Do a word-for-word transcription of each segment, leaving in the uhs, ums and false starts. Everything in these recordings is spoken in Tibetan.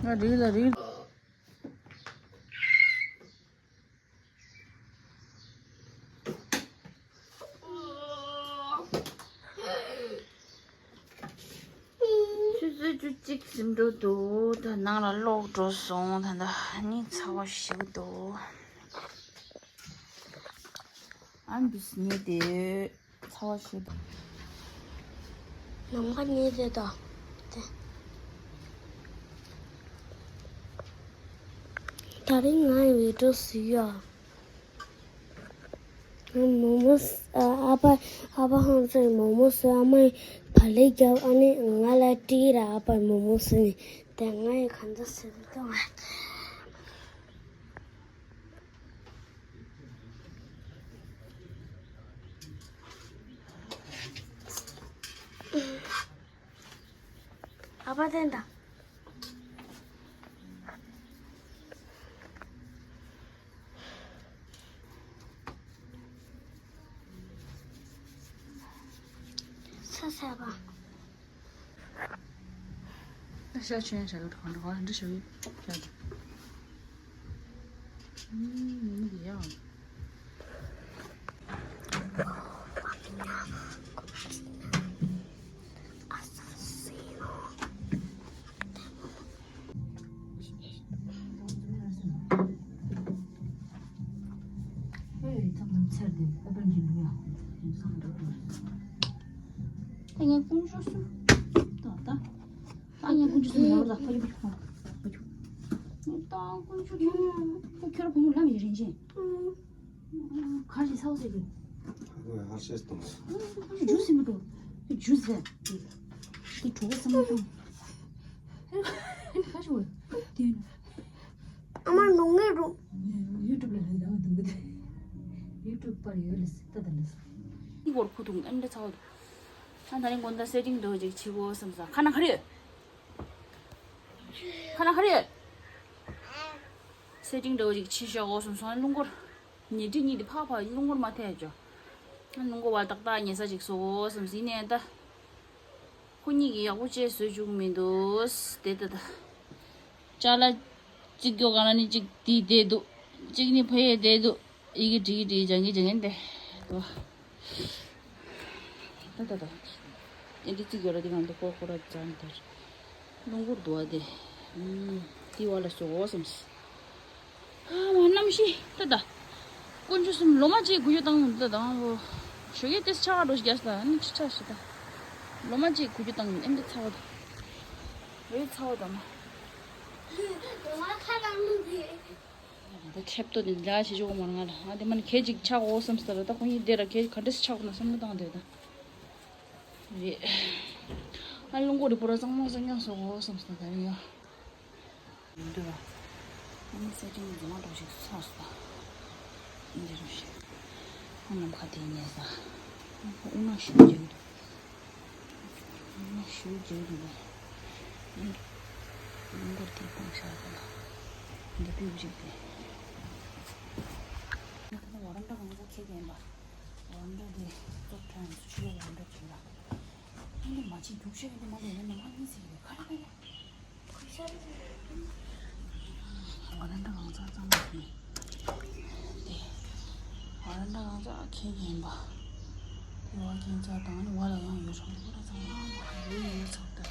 རིག་ལ་རིག་ཆུ་ཚོད་བཅུ་གཅིག་ཟིན་འགྲོ་འདུག་ད་ནང་ལ་ལོག་འགྲོ་སོང་། ད་ད་ནི་ཚ་བ་ཞིག་འདུག་ཨ་འདུས་ནི་དེ་ཚ་བ་ཞིག་འདུག་ནམ་མཁའ་ནི་རེད་ད། དེ། ད་རིང་ང་ཡི་བི་ཌིའོ་བཟོས་ཡོད། མོག་མོག་ཨ་ཨ་ཕ་ཨ་ཕ་ཧང་སངས་མོག་མོག་བཟོས། ཨ་མ་ཡིས་བག་ལེབ་བརྒྱབ། ཨ་ནི་ང་ལ་སྤྲད་ར། ཨ་ཕ་མོག་མོག་བཟོས་ནས་དེ་ང་ཡི་གང་འདྲ་བཟོས་འདུག་ང་། ཨ་ཕ་བསྟན་དང་། ས་ས་པ། ཤ་ཆེན་ཤ་གི་གང་འདྲ་གང་འདྲ་ཤ་གི་ཤ་གི། ཨུམ། ཡ། ད་ངས་ཀུན་སྤྱོད་སུ། ད་ད། ད་ངས་ཀུན་སྤྱོད་སུ་མ་ལོ་ད་ཕ་ཡུལ་ཕ་ཡུལ། ད་ཀུན་སྤྱོད་ཁྱོད་ཁྱོད་ར་བུ་མོ་ལམ་ཡི་རིན་ཆེན། ག་རེ་ཚ་བོ་ཟེར་གི། ཧར་ཤེས་གཏོང་། ཇུས་ཟེར་མི་འགྲོ། ཇུས་ཟེར། དེ་གྲོགས་པོ་ཚང་མ་གཏོང་། ག་རེ་བྱེད་དགོས། དེ། ཨ་མ་ནོར་ངེས་རུ། ཡུ་ཊུབ་ལ་ལས་ཀ་འདུག་གི། ཡུ་ཊུབ་པར་ཡོད་ལ་སི་ཏ་ད་ལ་སི། འདི་སྒོར་ཕུ་ཐུང་ཨེ་འདྲ་ཚ་བོ་འདུག་ཨ་ད་རིང་དགོང་དག་སེ་ཊིང་འདྲ་བོ་ཅིག་བྱེད་དགོས་བསམ་སོང་། ཁ་ན་ག་རེ་ཡོད། ཁ་ན་ག་རེ་ཡོད། སེ་ཊིང་འདྲ་བོ་ཅིག་བྱེད་ཤོག་གོ་བསམ་སོང་། རླུང་འཁོར་ཉལ་ཁྲི་གཉིས་དེ་ཕར་ཕར་རླུང་འཁོར་མ་ཐེབས་ཅོ། རླུང་འཁོར་བ་ཏག་ཏག་ཉལ་ས་ཅིག་བཟོ་གོ་བསམ་སོང་། ཡིན་ནའི་ད། ཁོ་གཉིས་ཀྱིས་ཡག་པོ་བཅས་བཟོས་བཅུག་མི་འདུག་དེ་ད་ད། ཅ་ལག་གཅིག་སྐྱོ་ག་ན་ནི་གཅིག་དེ་བསྡད་འདུག་གཅིག་ནི་ཕ་ཡས་བསྡད་འདུག་ཡི་གེ་བྲིས་ཀྱི་བྲིས་སྦྱང་གི་སྦྱང་གི་འདི་དོ། ད་ད་ད། དེ་འདྲ་གཅིག་ཡོད་ར་དེ་གང་དུ་ཀོར་ཀོར་ར་སྦྱང་དེར། རླུང་འཁོར་འདུག་བ་དེ། ཨུམ། དེ་བ་ལ་སོ་འོ་བསམ་སི། ཨ་མ་གནམ་གཤིས་ད་ད། དཀོན་མཆོག་གསུམ་ལོ་མ་གཅིག་གུ་ཡོ་བཏང་ད་དང་བོ། ཞོགས་ཀས་ཏེ་ཆ་བ་འགྲོ་ཞིག་རྒྱག་ས་ཨ་ནི་ཆུ་ཆ་ཞིག་ད། ལོ་མ་གཅིག་གུ་ཡོ་བཏང་ཨེ་འདྲ་ཚ་བ་ད། རེད་ཚ་བ་ད་མ། ལོ་མ་ཁ་ནང་ལུག་གི། ད་ཁྱེབ་ཏོ་དེ་ལ་ཞེ་ཅོག་མ་ང་ལ་ང་དེ་མ་ནི་ཁྱེད་ཅིག་ཆག་འོ་བསམ་སྟ་ར་ད་ཁོང་གཉིས་དེ་ར་ཁྱེད་ག་འདྲས་ཆག་ན་བསམ་བློ་བཏང་དེ་ད། རེད། ཨ་རླུང་འཁོར་རི་པོ་ར་གཙང་མ་གཙང་རྐྱང་བཟོ་འོ་བསམ་སྟ་ད་རེད་ཡ། མི་འདུག་ཨ་ནི་སེ་ཊིང་རྫུན་མ་འདྲ་ཞིག་ཚོགས་སོང་། འདི་རུ་ཞིག་ཁོང་ནམ་མཁའ་དེ་ཉལ་ས། དབུ་མ་ཞུ་རྒྱུ་འདུག་དབུ་མ་ཞུ་རྒྱུ་འདུག་པས། རླུང་འཁོར་དེ་སྤུངས་བཞག་པ་ལ། འདི་སྤུས་ཅིག་དེ། ད་ལྟ་ཝ་རན་ཌ་གང་ཚ་ཁེ་གན་པ། ཝ་རན་ཌ་དེ་ཙོག་ཁྲ་ཡང་ཚུ་ཆུ་ལ་ཝ་རན་ཌ་བྱེད་ལ། ཨ་ནི་མ་ཕྱི་རྒྱུག་ཤ་ཡིན་དུ་མ་ལས་ཡིན་ན་མ་ནི་ཟིག་རེད་ཁ་རེ་ཁ་རེ། ཝ་རན་ཌ་གང་ཚང་གཙང་མ་ཡིན། དེ། ཝ་རན་ཌ་གང་ཚང་ཁེ་གན་པ། ཡོ་བ་ཁེ་ཚང་དང་ནི་བ་ལ་ཡང་ཡོད་ཚང་དུ་ཁོ་ར་ཚང་མ་ཡོད་ཡོད་ཚང་དུ།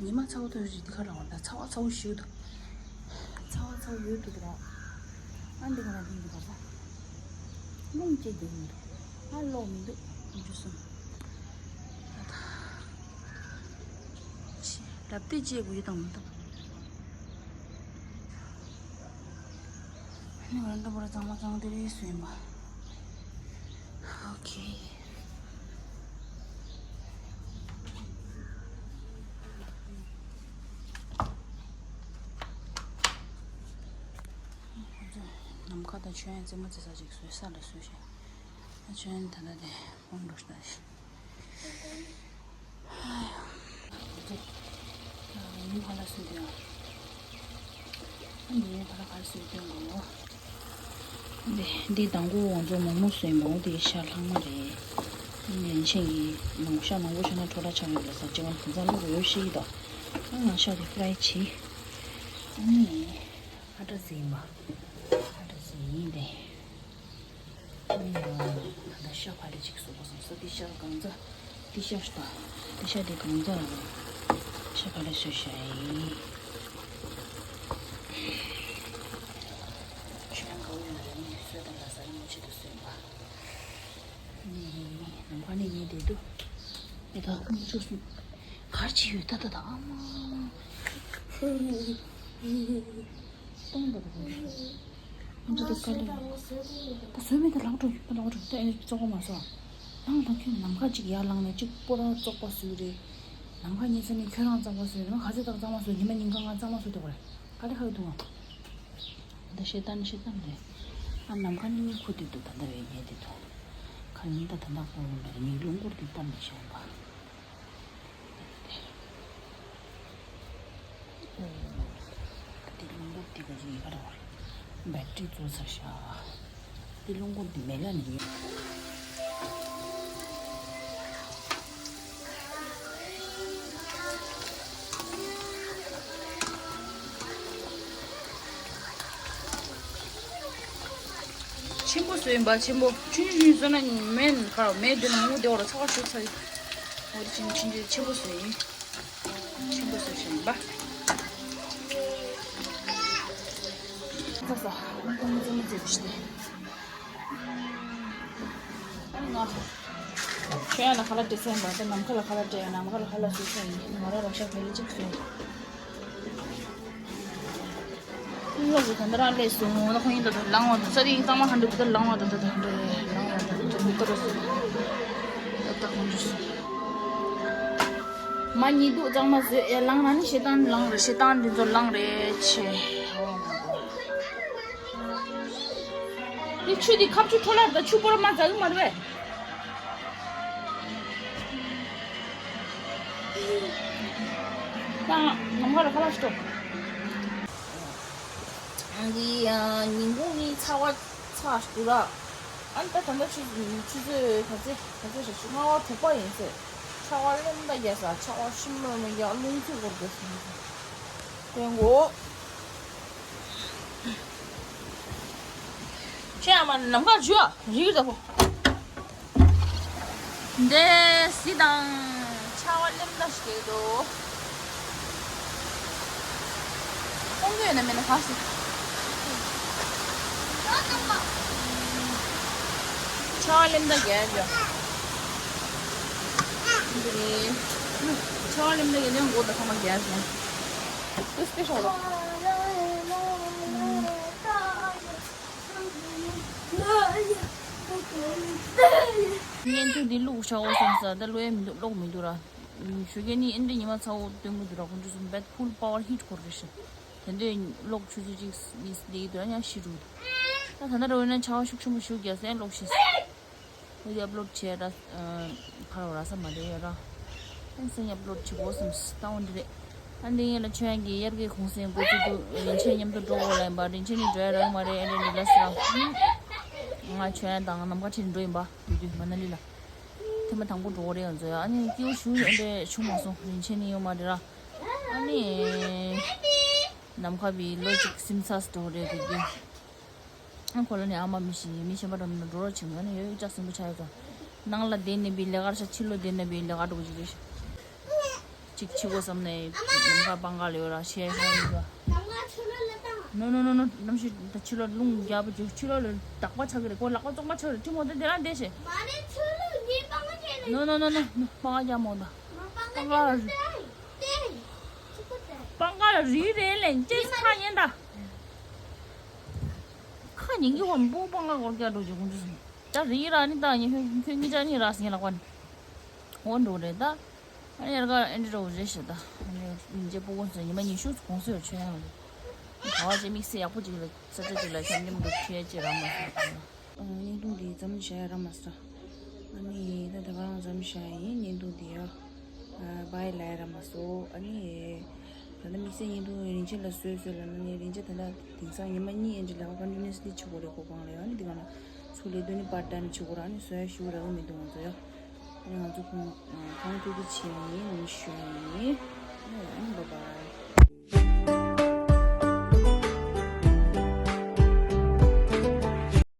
ཉི་མ་ཚ་བོ་ཐོན་རེད་འདི་ག་ལ་བ་ད་ཚ་བ་ཚ་བོ་ཞིག་འདུག་ཚ་བ་ཚ་བོ་ཡོད་འདུག་ར། ཨ་འདི་ག་ལ་འདི་འདི་ག་ལ། རླུང་སྐྱེ་འདུག་མི་འདུག་ཨ་གློག་མི་འདུག་ཨ་འཇུ་སོང་། ད་ད། ལབ་སྟེ་ཅེས་དགོས་ཀྱི་དང་མི་འདུག་ནི་ང་འདྲ་པོ་ར་གཙང་མ་གཙང་དེ་རེད་སུ་ཡིན་པ། ཨོ་ཁེ། ནམ་མཁའ་དང་ཆོས་ཡང་རྩེད་མོ་རྩེ་ས་ཅིག་བཟོས་ས་ལ་བཟོས་ཤག་ཨ་ཆོས་ཡང་ད་ལྟ་དེ་ཧོན་འགྲོ་ཤག་ཡིན་ཕ་ལ་སུས་སྟོན། ཨ་ནི་ཕ་ལ་ག་རེ་སུས་སྟོན་དགོས། འདི་འདི་དང་པོ་ང་ཚོ་མོག་མོག་སུས་མོག་དེ་ཤ་ལྷག་མ་རེད། ཨ་ནི་ཡན་ཆད་ཀྱི་མང་ཤ་མང་པོ་ཆགས་ན་འཕྲོ་བརླག་ཆགས་ཡོད་པ་ས་ཅི་གང་དེ་ཚང་ལུག་ཡོད་ཤེས་ཀྱི་དོ། ང་ཤ་དེ་ཕ་རའི་བྱས། ཨ་ནི་ཨ་ཏྲ་ཟིན་པ། ཨ་ཏྲ་ཟིན་ཡིན་ཏེ། ཨ་ནི་ད་ལྟ་ཤ་ག་རེ་ཅིག་བཟོ་དགོས་སམ་སོ། འདི་ཤ་གང་ཚ། འདི་ཤ་ཤ་འདི་ཤ་དང་། འདི་ཤ་དེ་གང་ཚ། ཤ་ག་རེ་བཟོས་ཤ་ཡིན། ཤ་གང་ཡོད་རེད། ནི་བཟོས་དང་ལ་ས་རི་མོ་ཆེ་དུ་བཟོས་པ། ནི་ནམ་མཁའ་ནི་ངས་བསྡད་འདུག་ཨེ་ད་ཁོང་ཚོ་སུ་གར་ཅིག་ཡོད་ད་ད་ད་ཨ་མ། སྟོང་པ་དང་། ཁོང་ཚོ་ད་དཀའ་ལས། ད་བཟོས་མེད་ད་ལག་འགྲོ་ཡོད་ད་ལག་འགྲོ་ད་ཨེ་བཙོག་པ་མ་བཟོ། ལངས་དང་ཁྱོད་ནམ་མཁའ་ཅིག་ཡར་ལངས་ནས་ཅིག་པོ་རང་བཙོག་པ་བཟོས་རེད། ནམ་མཁའ་ཉལ་ས་ནས་ཁྱོད་རང་གཙང་པ་བཟོས་རེད། ང་ག་ཚོད་དང་གཙང་མ་བཟོས། ཉི་མ་ཉིན་གང་ང་གཙང་མ་བཟོས་འདུག་རེད། དཀའ་ལས་ཁག་གི་འདུག་ཨང་། ད་ཤེས་ལྡན་ཤེས་ལྡན་རེད། ཨ་ནམ་མཁའ་ནི་ཁུ་དེ་འདུག་ད་ལྟ་རེད་ངས་དེ་འདུག་ཁ་ཉིན་ད་ད་ལྟ་ཁོ་རང་ལ་ཉིན་རླུང་འཁོར་དེ་བཏབ་ནས་བཞག་པ། དེ་རླུང་འཁོར་དེ་ག་ཅིག་ཡི་ག་རེ་བ་རེད། བེ་ཊི་རི་བཙུགས་ཚར་ཤག་དེ་རླུང་འཁོར་དེ་མེ་ལ་ནི་ཡོད། ཆེན་པོ་བཟོས་ཡིན་པ། ཆེན་པོ། ཆུང་ཆུང་ཆུང་བཟོས་ན་མེད་ཁར་མེད་དུས་ན་མང་པོ་དེ་བར་ཚ་བ་ཞུགས་ཚ་ཡིན། འོ་དེ་ཆེན་ཆུང་ཆུང་ཆེན་པོ་བཟོས་ཡིན། ཆེན་པོ་བཟོས་ཤིང་ཡིན་པ། ཚ་ས་ཁོང་ཚོ་མི་ཚེ་བྱས་ཏེ། ཨ་ང་ཁྱོད་ཡང་ན་ཁ་ལག་སྤྲད་ཚན་པ་དེ་ནམ་མཁའ་ལ་ཁ་ལག་སྤྲད་ཡང་ནམ་མཁའ་ལ་ཁ་ལག་བཟོས་ཚན་ཡིན། ང་རང་རོགས་ཤ་བལ་གཅིག་བཟོས། ལོག་གི་ད་ནི་རང་ལས་སོང་ན་ཁོང་ཡིན་ད་ད་ལངས་བ་ད་ས་རིང་གཙང་མ་ཧ་འདྲ་གི་ད་ལངས་བ་ད་ད་ད་འདྲ་ལངས་བ་ད་ད་ད་མི་ཀ་ར་སོང་། ད་ད་ཁོང་ཚོ་སོང་། མ་ཉི་འདུག་གཙང་མ་བཟོས་ཡ་ལངས་ན་ནི་ཤེས་ལྡན་ལངས་རེད། ཤེས་ལྡན་འདི་ཚོ་ལངས་རེད་ཆེ། འདི་ཆུ་འདི་ཁབ་ཆུ་འཕྲོ་བརླག་ད་ཆུ་པོ་ར་མ་འཛག་གི་མ་རེད་པས། ད་ནམ་མཁའ་ལ་ཁ་ལག་ཞིག་འགྲོ། འདི་ཉིན་གུང་གི་ཚ་བ་ཚ་ཞིག་འདུག་ར། ཨ་ནི་ད་ད་ལྟ་ཆུ་ཆུ་ཚོད་ག་ཚོད་ག་ཚོད་རེད། ཆུ་ལྔ་པ་དྲུག་པ་ཡིན་ཚེ། ཚ་བ་སླེབས་ད་རྒྱག་ས་ཚ་བ་ཤི་མོ་མི་རྒྱག་རླུང་འཚུབ་འཁོར་དགོས་སོང་། དེ་འགོ། ཁྱེད་ཨ་མ་ནམ་མཁའ་འཇུ་ཨ་རིག་ད་པོ། འདི་གཟི་དང་ཆར་པ་སླེབས་ད་ཞིག་འདུག་ཁོང་ཚོས་ན་མེད་ན་ག་སི། ཆར་པ་སླེབས་ད་རྒྱག་རྒྱག་འདི་རེད། ཆར་པ་སླེབས་ད་རྒྱག་ལན་འགོ་ད་ཚང་མ་རྒྱག་སོང་། ཏུས་ཏུས་ཤོག་ལོ། བརྙན་ཐུང་འདི་བླུགས་བཞག་འོ་བསམ་ས་ད་བླུགས་ཡས་མི་འདུག་ཀློག་མི་འདུག་ར། ཞོགས་ཀས་ནི་ཨེ་འདྲ་ཉི་མ་ཚ་བོ་སྟོན་གི་འདུག་ར། ཁོང་ཚོ་གསུམ་བེད་ཕུལ་པ་ཝར་ཧིཊ་འཁོར་རེད་ཤག་དེ་འདྲས་ཀློག་ཆུ་ཚོད་གཅིག་གཉིས་འདི་འདུག་ར་ཡང་ཤི་འགྲོ་འདུག་ད་ད་ལྟ་ར་འོ་ན་ཆར་པ་ཤུགས་ཆེན་པོ་ཞུགས་རྒྱག་སེ་ཀློག་ཤེས། འོ་དེ་ཨབ་ལོཌ་བྱས་ར། ཁ་རོག་ར་ས་མ་རེད་ཡོད་ར། ཨེ་སེང་ཨབ་ལོཌ་བྱེད་དགོས་བསམ་སི་ཏང་འོ་འདི་རེད། ཨ་འདི་ཡིན་ལ་ཁྱོད་ཀྱི་དབྱར་ཁའི་གུང་སེང་འགོ་ཚུགས་འདུག་རིན་ཆེན་མཉམ་དུ་འགྲོ་དགོས་ལ་ཡིན་པ། རིན་ཆེན་ནི་འགྲོ་ཡ་རག་མ་རེད། ཨེ་འདྲ་འདི་ལ་སི་ར། ང་ཁྱོད་དང་ནམ་མཁའ་ཁྲིད་འགྲོ་ཡིན་པ། དུས་དུས་མ་ན་ལི་ལ། ཐེངས་མ་དང་པོ་འགྲོ་གི་རེད་ང་ཚོ་ཡ། ཨ་ནི་སྐྱིད་པོ་ཞུ་ཨེ་འདྲ་བྱུང་མ་སོང་། རིན་ཆེན་ནི་ཡོད་མ་རེད་ར། ཨ་ནི། ནམ་མཁའ་བི་ལོ་གཅིག་སིམ་ཚ་སི་འགྲོ་གི་རེད་དུས་དུས། ཨ་ཁོ་ལ་ནི་ཨ་མ་མི་ཤི་མི་ཤི་མ་འགྲོ་ན་འགྲོ་རོགས་བྱུང་། ཨ་ནི་ཡོད་ཡོད་ཅག་སིམ་པོ་ཆགས་ཡོད་ཙང་། ནང་ལ་བསྡད་ནས་བི་ལས་ཀར་ཤ་ཕྱི་ལོ་བསྡད་ནས་བི་ལས་ཀ་འགྲོ་གི་རེད་ཤག་གཅིག་ཕྱི་གོ་བསམ་ནས་ནམ་མཁའ་སྤང་ཁ་ལ་ཡོད་ར་ཤེས་ཤེས་མི་འདུག་ནོ་ནོ་ནོ་ནོ། གནམ་གཤིས་ད་ཕྱི་ལོགས་རླུང་རྒྱག་པ་ཅིག་ཕྱི་ལོགས་ལ་དག་པ་ཆགས་ཀྱི་རེད། ཁོ་ལག་པ་བཙོག་མ་ཆགས་རེད། ཁྲིམས་འོག་ཏུ་དེ་རང་བསྡད་ཤེས། ནོ་ནོ་ནོ་ནོ། སྤང་ཁ་རྒྱག་མོ་ད། སྤང་ཁ་རི་རེད་ལེ་ཅེས་ཁ་ཉན་ད། ཁ་ཉན་གི་བ་མོ་སྤང་ཁ་སྐོར་རྒྱག་འགྲོ་གི་ཁོང་ཚོ་སོང་། ད་རི་ར་ནི་ད་ཉན་ཁྱོད་ཁྱོད་གཉིས་ཆ་གཉིས་ར་སེང་ལག་པ་ནི། འོ་འགྲོ་རེད་ད། ཨ་ནི་ཡར་ག་ཨེ་འདྲ་འདྲ་བོ་རེད་ཤག་ད། ཨ་ནི་ཉིན་རྗེས་སྤུ་གུ་ཚོ་ཉི་མ་ཉི་ཤུ་གོང་ཚོད་ཆོད་ཡང་རེད། ག་བ་ཅེ་དམིགས་བསལ་ཡག་པོ་ཅིག་ལ་ས་ཆ་ཅིག་ལ་འཁྱམ་འཁྱམ་འདུག་ཁྱེད་ཅེ་ར་མ་ཟེར། བརྙན་ཐུང་འདི་མཚམས་བཞག་ཡ་ར་མ་ཟེར། ཨ་ནི་ད་ད་ག་རང་མཚམས་བཞག་ཡིན། བརྙན་ཐུང་འདི་ཡ་བྷའི་ལབ་ཡ་ར་མ་ཟེར། ཨ་ནི་ད་ལྟ་དམིགས་བསལ་བརྙན་ཐུང་རིན་ཆེན་ལ་བཟོས་བཟོས་ལབ་ན་ནི་རིན་ཆེན་ད་ལྟ་དེང་སང་ཉི་མ་གཉིས་ཨེ་འདྲ་ལབ་ཀ་ཀོན་ཊི་ནུ་ཨ་སི་ལི་བྱེད་དགོས་རེད། གོ་གང་ལ་ཡ་ཨ་ནི་དེ་ག་ན། ཚུར་ལས་དོན་ནི་པར་ཊ་ཡིམ་བྱེད་དགོས་ར། ཨ་ནི་བཟོ་ཡ་ཞུ་རག་གི་མི་འདུག་ང་ཚོ་ཡ། ཨ་ནི་ང་ཚོ་ཁོང་ཁོང་ཐུགས་རྗེ་ཆེ་ཡིན་ཞུ་ཡ་ཡིན། ཨུམ། བྷའི་བྷའི།